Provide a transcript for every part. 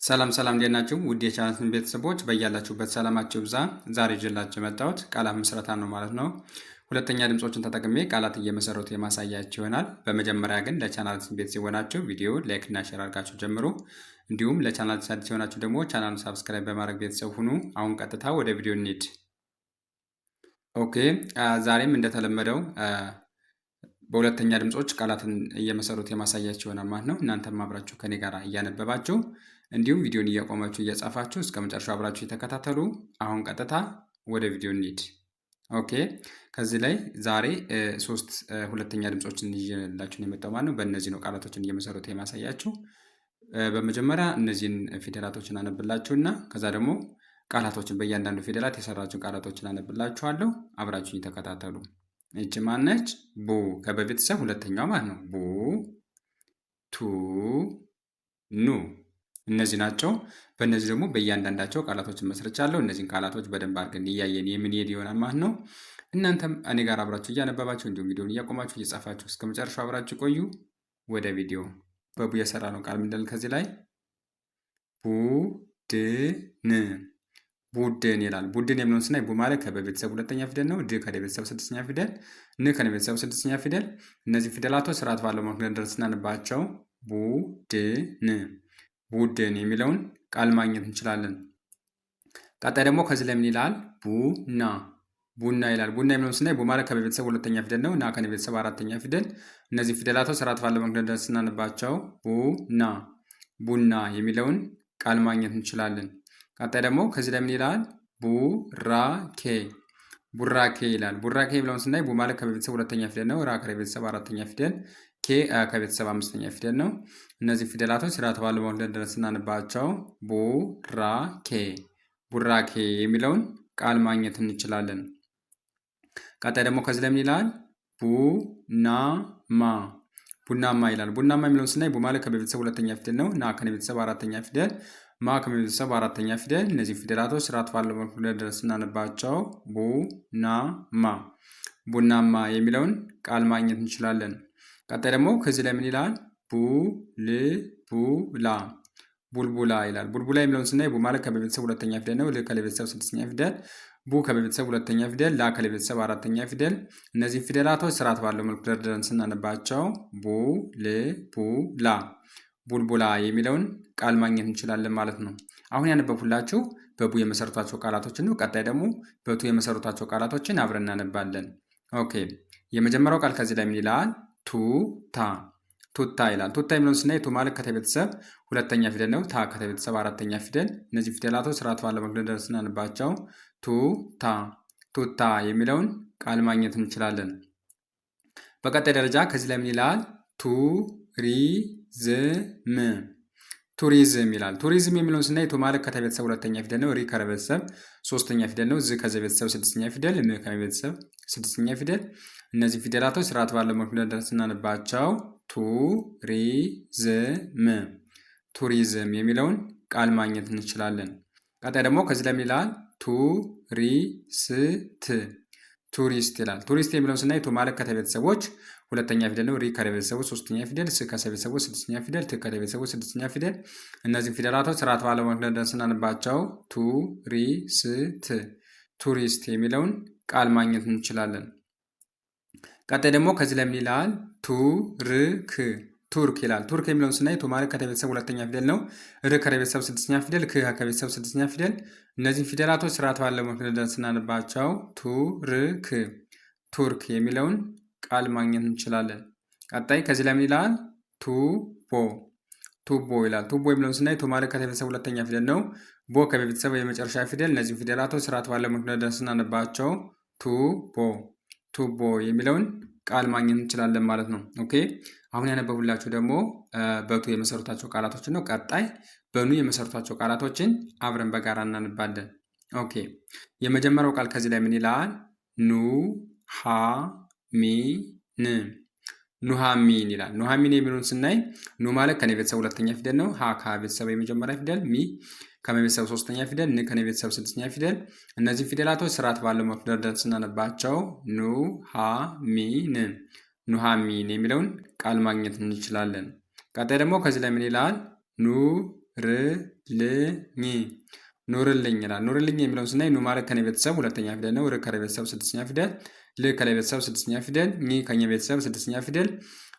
ሰላም ሰላም እንዴት ናችሁ? ውድ የቻናላችን ቤተሰቦች በያላችሁበት ሰላማችሁ ይብዛ። ዛሬ ይዤላችሁ የመጣሁት ቃላት ምስረታ ነው ማለት ነው። ሁለተኛ ድምጾችን ተጠቅሜ ቃላት እየመሰረቱ የማሳያችሁ ይሆናል። በመጀመሪያ ግን ለቻናላችን ቤተሰብ የሆናችሁ ቪዲዮ like እና share አድርጋችሁ ጀምሩ። እንዲሁም ለቻናላችን አዲስ የሆናችሁ ደግሞ ቻናሉን subscribe በማድረግ ቤተሰብ ሁኑ። አሁን ቀጥታ ወደ ቪዲዮ እንሂድ። Okay፣ ዛሬም እንደተለመደው በሁለተኛ ድምጾች ቃላትን እየመሰረቱ የማሳያችሁ ይሆናል ማለት ነው። እናንተም አብራችሁ ከኔ ጋር እያነበባችሁ እንዲሁም ቪዲዮን እያቆማችሁ እየጻፋችሁ እስከ መጨረሻው አብራችሁ የተከታተሉ። አሁን ቀጥታ ወደ ቪዲዮ እንሂድ። Okay፣ ከዚህ ላይ ዛሬ ሶስት ሁለተኛ ድምጾችን ይዤላችሁ የመጣው ማለት ነው። በእነዚህ ነው ቃላቶችን እየመሰረቱ የማሳያችሁ። በመጀመሪያ እነዚህን ፊደላቶችን አነብላችሁና ከዛ ደግሞ ቃላቶችን በእያንዳንዱ ፊደላት የሰራችሁን ቃላቶችን አነብላችኋለሁ። አብራችሁኝ ተከታተሉ። ይቺ ማነች? ቡ፣ ከበቤተሰብ ሁለተኛው ማለት ነው። ቡ፣ ቱ፣ ኑ እነዚህ ናቸው። በእነዚህ ደግሞ በእያንዳንዳቸው ቃላቶችን መስርቻለሁ። እነዚህን ቃላቶች በደንብ አድርገን እያየን የምንሄድ ይሆናል ማለት ነው። እናንተም እኔ ጋር አብራችሁ እያነበባችሁ እንዲሁም ቪዲዮን እያቆማችሁ እየጻፋችሁ እስከ መጨረሻው አብራችሁ ቆዩ። ወደ ቪዲዮ። በቡ የሰራ ነው ቃል ምንድን ከዚህ ላይ? ቡድን፣ ቡድን ይላል። ቡድን የሚለውን ስናይ ቡ ማለት ከበቤተሰብ ሁለተኛ ፊደል ነው። ድ ከደቤተሰብ ስድስተኛ ፊደል፣ ን ከነቤተሰብ ስድስተኛ ፊደል። እነዚህ ፊደላቶች ስርዓት ባለው መልኩ ደርድረን ስናነባቸው ቡድን፣ ቡድን የሚለውን ቃል ማግኘት እንችላለን። ቀጣይ ደግሞ ከዚህ ላይ ምን ይላል? ቡና፣ ቡና ይላል። ቡና የሚለውን ስናይ ቡ ማለት ከበቤተሰብ ሁለተኛ ፊደል ነው። ና ከነቤተሰብ አራተኛ ፊደል። እነዚህ ፊደላቶች ስርዓት ባለው መልኩ ደርድረን ስናነባቸው ቡና፣ ቡና የሚለውን ቃል ማግኘት እንችላለን። ቀጣይ ደግሞ ከዚህ ላይ ምን ይላል? ቡራኬ፣ ቡራኬ ይላል። ቡራኬ የሚለውን ስናይ ቡ ማለት ከበቤተሰብ ሁለተኛ ፊደል ነው። ራ ከቤተሰብ አራተኛ ፊደል፣ ኬ ከቤተሰብ አምስተኛ ፊደል ነው። እነዚህ ፊደላቶች ስርዓት ባለው መልኩ ደርድረን ስናነባቸው ቡራኬ፣ ቡራኬ የሚለውን ቃል ማግኘት እንችላለን። ቀጣይ ደግሞ ከዚህ ላይ ምን ይላል? ቡናማ፣ ቡናማ ይላል። ቡናማ የሚለውን ስናይ ቡ ማለት ከበቤተሰብ ሁለተኛ ፊደል ነው። ና ከነቤተሰብ አራተኛ ፊደል፣ ማ ከቤተሰብ አራተኛ ፊደል። እነዚህ ፊደላቶች ስርዓት ባለው መልኩ ደርድረን ስናነባቸው ቡናማ፣ ቡናማ የሚለውን ቃል ማግኘት እንችላለን። ቀጣይ ደግሞ ከዚህ ላይ ምን ይላል? ቡልቡላ፣ ቡልቡላ ይላል። ቡልቡላ የሚለውን ስናይ ቡ ማለት ከበቤተሰብ ሁለተኛ ፊደል ነው። ል ከለቤተሰብ ስድስተኛ ፊደል፣ ቡ ከበቤተሰብ ሁለተኛ ፊደል፣ ላ ከለቤተሰብ አራተኛ ፊደል። እነዚህ ፊደላቶች ስርዓት ባለው መልኩ ደርድረን ስናነባቸው ቡልቡላ፣ ቡልቡላ የሚለውን ቃል ማግኘት እንችላለን ማለት ነው። አሁን ያነበብኩላችሁ በቡ የመሰረቷቸው ቃላቶችን ነው። ቀጣይ ደግሞ በቱ የመሰረቷቸው ቃላቶችን አብረን እናነባለን። Okay፣ የመጀመሪያው ቃል ከዚህ ላይ ምን ይላል? ቱታ፣ ቱታ ይላል። ቱታ የሚለውን ስናይ ቱ ማለት ከተቤተሰብ ሁለተኛ ፊደል ነው። ታ ከተቤተሰብ አራተኛ ፊደል። እነዚህ ፊደላቶች ስርዓት ባለው መልኩ ደርድረን ስናነባቸው ቱታ፣ ቱታ የሚለውን ቃል ማግኘት እንችላለን። በቀጣይ ደረጃ ከዚህ ላይ ምን ይላል? ቱሪዝም፣ ቱሪዝም ይላል። ቱሪዝም የሚለውን ስናይ ቱ ማለት ከተቤተሰብ ሁለተኛ ፊደል ነው። ሪ ከረቤተሰብ ሶስተኛ ፊደል ነው። ዝ ከዘቤተሰብ ስድስተኛ ፊደል፣ ም ከመቤተሰብ ስድስተኛ ፊደል። እነዚህ ፊደላቶች ስርዓት ባለው መልኩ ደርድረን ስናነባቸው ቱሪዝም፣ ቱሪዝም የሚለውን ቃል ማግኘት እንችላለን። ቀጣይ ደግሞ ከዚህ ላይ ምን ይላል? ቱሪስት፣ ቱሪስት ይላል። ቱሪስት የሚለውን ስናይ ቱ ማለት ከተቤተሰቦች ሁለተኛ ፊደል ነው። ሪ ከረቤተሰቦች ሶስተኛ ፊደል፣ ስ ከሰቤተሰቦች ስድስተኛ ፊደል፣ ት ከደቤተሰቦች ስድስተኛ ፊደል። እነዚህ ፊደላቶች ስርዓት ባለው መልኩ ደርድረን ስናነባቸው ቱሪስት፣ ቱሪስት የሚለውን ቃል ማግኘት እንችላለን። ቀጣይ ደግሞ ከዚህ ላይ ምን ይላል? ቱርክ፣ ቱርክ ይላል። ቱርክ የሚለውን ስናይ ቱ ማለት ከተቤተሰብ ሁለተኛ ፊደል ነው። ር ከረቤተሰብ ስድስተኛ ፊደል፣ ክ ከቤተሰብ ስድስተኛ ፊደል። እነዚህን ፊደላቶች ስርዓት ባለው መልኩ ደርድረን ስናነባቸው ቱርክ፣ ቱርክ የሚለውን ቃል ማግኘት እንችላለን። ቀጣይ ከዚህ ላይ ምን ይላል? ቱቦ፣ ቱቦ ይላል። ቱቦ የሚለውን ስናይ ቱ ማለት ከተቤተሰብ ሁለተኛ ፊደል ነው። ቦ ከቤተሰብ የመጨረሻ ፊደል። እነዚህን ፊደላቶች ስርዓት ባለው መልኩ ደርድረን ስናነባቸው ቱቦ፣ ቱቦ የሚለውን ቃል ማግኘት እንችላለን ማለት ነው። Okay፣ አሁን ያነበብኩላችሁ ደግሞ በቱ የመሰረቷቸው ቃላቶችን ነው። ቀጣይ በኑ የመሰረቷቸው ቃላቶችን አብረን በጋራ እናነባለን። Okay፣ የመጀመሪያው ቃል ከዚህ ላይ ምን ይላል? ኑ ሃ ሚ ን፣ ኑሃሚን ይላል። ኑሃሚን የሚለውን ስናይ ኑ ማለት ከነ ቤተሰብ ሁለተኛ ፊደል ነው። ሀ ከቤተሰብ የመጀመሪያ ፊደል፣ ሚ ከመቤተሰብ ሶስተኛ ፊደል፣ ን ከነ ቤተሰብ ስድስተኛ ፊደል። እነዚህ ፊደላቶች ስርዓት ባለው መልኩ ደርድረን ስናነባቸው ኑሃሚን፣ ኑሃሚን የሚለውን ቃል ማግኘት እንችላለን። ቀጣይ ደግሞ ከዚህ ላይ ምን ይላል? ኑርልኝ ይላል። ኑርልኝ የሚለውን ስናይ ኑ ማለት ከነ ቤተሰብ ሁለተኛ ፊደል ነው። ር ከረ ቤተሰብ ስድስተኛ ፊደል፣ ል ከለ ቤተሰብ ስድስተኛ ፊደል፣ ኝ ከኘ ቤተሰብ ስድስተኛ ፊደል።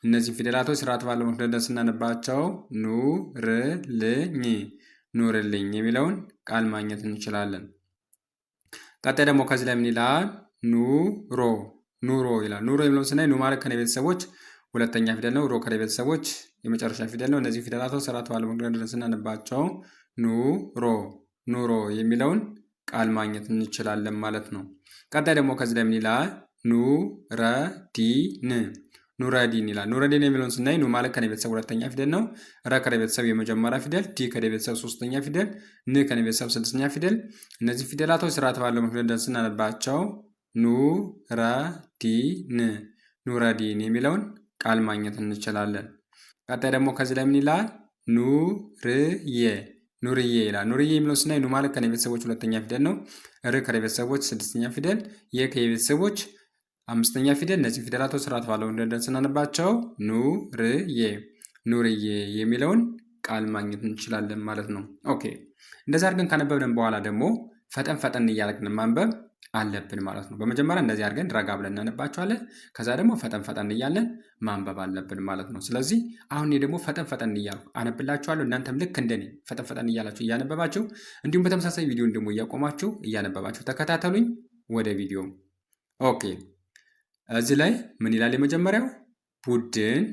እነዚህ ፊደላቶች ስርዓት ባለው መልኩ ስናነባቸው ኑርልኝ ኑርልኝ የሚለውን ቃል ማግኘት እንችላለን። ቀጣይ ደግሞ ከዚህ ላይ ምን ይላል? ኑሮ ኑሮ ይላል። ኑሮ የሚለውን ስናይ ኑ ማለት ከነ ቤተሰቦች ሁለተኛ ፊደል ነው። ሮ ከረ ቤተሰቦች የመጨረሻ ፊደል ነው። እነዚህ ፊደላቶች ስርዓት ባለው መልኩ ስናነባቸው ኑሮ ኑሮ የሚለውን ቃል ማግኘት እንችላለን ማለት ነው። ቀጣይ ደግሞ ከዚህ ላይ ምን ይላል? ኑረዲን ኑረዲን ይላል። ኑረዲን የሚለውን ስናይ ኑ ማለት ከነ ቤተሰብ ሁለተኛ ፊደል ነው። ረ ከረ ቤተሰብ የመጀመሪያ ፊደል፣ ዲ ከደ ቤተሰብ ሶስተኛ ፊደል፣ ን ከነ ቤተሰብ ስድስተኛ ፊደል። እነዚህ ፊደላቶች ስርዓት ባለው መልኩ ስናነባቸው ኑረዲን ኑረዲን የሚለውን ቃል ማግኘት እንችላለን። ቀጣይ ደግሞ ከዚህ ላይ ምን ይላል? ኑርዬ ኑርዬ ይላል። ኑርዬ የሚለውን ስናይ ኑ ማለት ከነ ቤተሰቦች ሁለተኛ ፊደል ነው። ር ከረ ቤተሰቦች ስድስተኛ ፊደል፣ የ ከየቤተሰቦች አምስተኛ ፊደል። እነዚህ ፊደላቶች ስርዓት ባለው እንደደን ስናነባቸው ኑርዬ ኑርዬ የሚለውን ቃል ማግኘት እንችላለን ማለት ነው። Okay እንደዛ አድርገን ካነበብን በኋላ ደግሞ ፈጠን ፈጠን እያደረግን ማንበብ አለብን ማለት ነው። በመጀመሪያ እንደዚህ አድርገን ረጋ ብለን እናነባቸዋለን። ከዛ ደግሞ ፈጠን ፈጠን እያለን ማንበብ አለብን ማለት ነው። ስለዚህ አሁን እኔ ደግሞ ፈጠን ፈጠን እያልኩ አነብላችኋለሁ። እናንተም ልክ እንደኔ ፈጠን ፈጠን እያላችሁ እያነበባችሁ፣ እንዲሁም በተመሳሳይ ቪዲዮን ደግሞ እያቆማችሁ እያነበባችሁ ተከታተሉኝ። ወደ ቪዲዮ። Okay እዚህ ላይ ምን ይላል? የመጀመሪያው ቡድን፣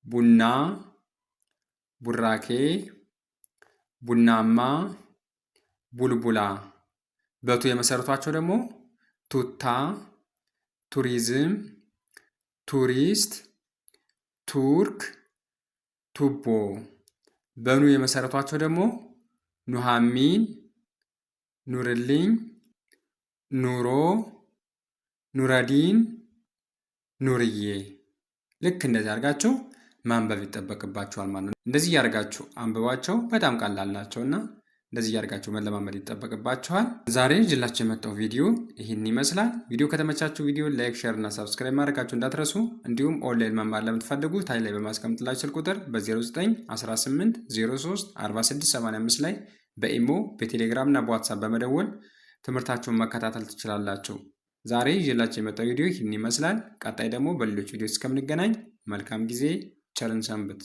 ቡና፣ ቡራኬ፣ ቡናማ፣ ቡልቡላ። በቱ የመሰረቷቸው ደግሞ ቱታ፣ ቱሪዝም፣ ቱሪስት፣ ቱርክ፣ ቱቦ። በኑ የመሰረቷቸው ደግሞ ኑሃሚን፣ ኑርልኝ፣ ኑሮ፣ ኑረዲን፣ ኑርዬ። ልክ እንደዚህ አድርጋችሁ ማንበብ ይጠበቅባችኋል ማለት ነው። እንደዚህ እያደርጋችሁ አንብቧቸው። በጣም ቀላል ናቸውና እንደዚህ እያደርጋችሁ መለማመድ ይጠበቅባችኋል። ዛሬ ይዤላችሁ የመጣው ቪዲዮ ይህን ይመስላል። ቪዲዮ ከተመቻችሁ ቪዲዮ like፣ share እና subscribe ማድረጋችሁ እንዳትረሱ። እንዲሁም ኦንላይን መማር ለምትፈልጉ ታች ላይ በማስቀምጥላችሁ ስልክ ቁጥር በ0918 03 4685 ላይ በኢሞ፣ በቴሌግራም እና በዋትሳፕ በመደወል ትምህርታችሁን መከታተል ትችላላችሁ። ዛሬ ይዤላችሁ የመጣው ቪዲዮ ይህን ይመስላል። ቀጣይ ደግሞ በሌሎች ቪዲዮ እስከምንገናኝ መልካም ጊዜ፣ ቸርን ሰንብት።